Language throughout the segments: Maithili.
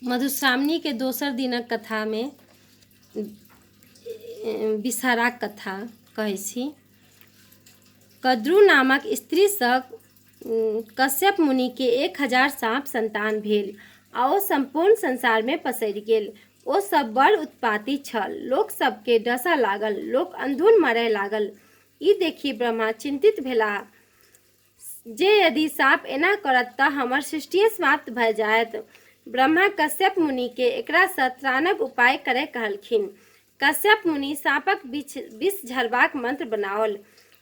मधुश्रावणीके दोसर दिनक कथामे विषहराक कथा कहै छी। कद्रू नामक स्त्रीसँ कश्यप मुनिके 1000 साँप सन्तान भेल आ ओ सम्पूर्ण संसारमे पसरि गेल। ओ सब बड़ उत्पाती छल। लोक सबके डसऽ लागल। लोक अन्धुन मरय लागल। ई देखि ब्रह्मा चिन्तित भेलाह जे यदि साँप एना करत तऽ हमर सृष्टिए समाप्त भए जायत। ब्रह्मा कश्यप मुनिकेँ एकरासँ त्राणक उपाय करय कहलखिन। कश्यप मुनि साँपक विष झरबाक मंत्र बनाओल।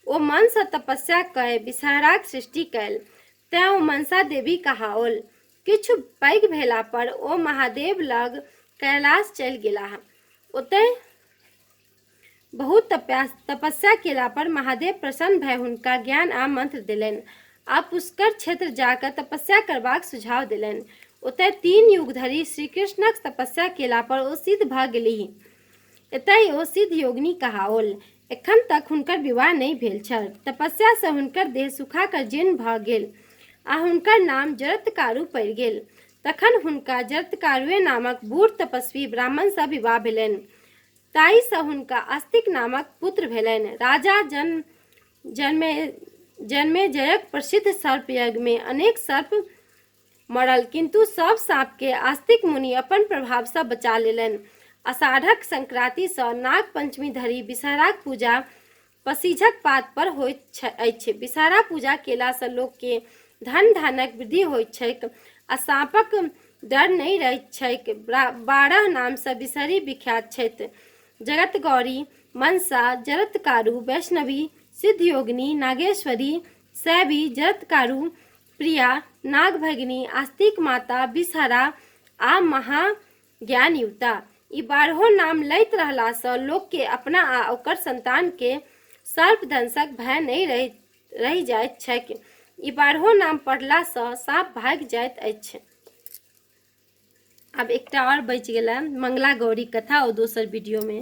ओ मनसँ तपस्या कए विषहराक सृष्टि कयल। तेँ ओ मनसा देवी कहाओल। किछु पैघ भेला पर ओ महादेव लग कैलाश चलि गेलाह। ओतय बहुत तपस्या केला पर महादेव प्रसन्न भए हुनका ज्ञान आ मंत्र देलनि आ पुष्कर क्षेत्र जा कऽ तपस्या करबाक सुझाव देलनि। ओतय 3 युग धरि श्रीकृष्णक तपस्या केला पर ओ सिद्ध भऽ गेलीह। एतय ओ सिद्ध योगिनी कहाओल। एखन तक हुनकर विवाह नहि भेल छल। तपस्या सँ हुनकर देह सुखा कऽ जीर्ण भऽ गेल आ हुनकर नाम जरत्कारु पड़ि गेल। तखन हुनका जरत्कारुए नामक बूढ़ तपस्वी ब्राह्मण सँ विवाह भेलनि। ताहि सँ हुनका आस्तिक नामक पुत्र भेलनि। राजा जनमेजयक प्रसिद्ध सर्प यज्ञ मे अनेक सर्प मरल, किन्तु सभ साँप केँ आस्तिक मुनि अपन प्रभाव सँ बचा लेलनि। आषाढ़क संक्रांति सँ नाग पंचमी धरि विषहराक पूजा पसीझक पात पर होइत अछि। विषहरा पूजा केला सँ लोक केँ धन-धान्यक वृद्धि होइत छैक आ साँपक डर नहि रहैत छैक। 12 नाम सँ विषहरी विख्यात छथि। जगतगौरी, मनसा, जरत्कारु, वैष्णवी, सिद्धयोगिनी, नागेश्वरी, शैवी, जरत्कारु, प्रिया, नागभगिनी, आस्तिक माता, विषहरा आ महाज्ञानयुता। ई 12 नाम लैत रहलासँ लोककेँ अपना आ ओकर सन्तानकेँ सर्पदंशक भय नहि रहि जाइत छैक। ई 12 नाम पढ़लासँ साँप भागि जाइत अछि। आब एकटा आओर बचि गेलै मंगला गौरी कथा, ओ दोसर वीडियोमे।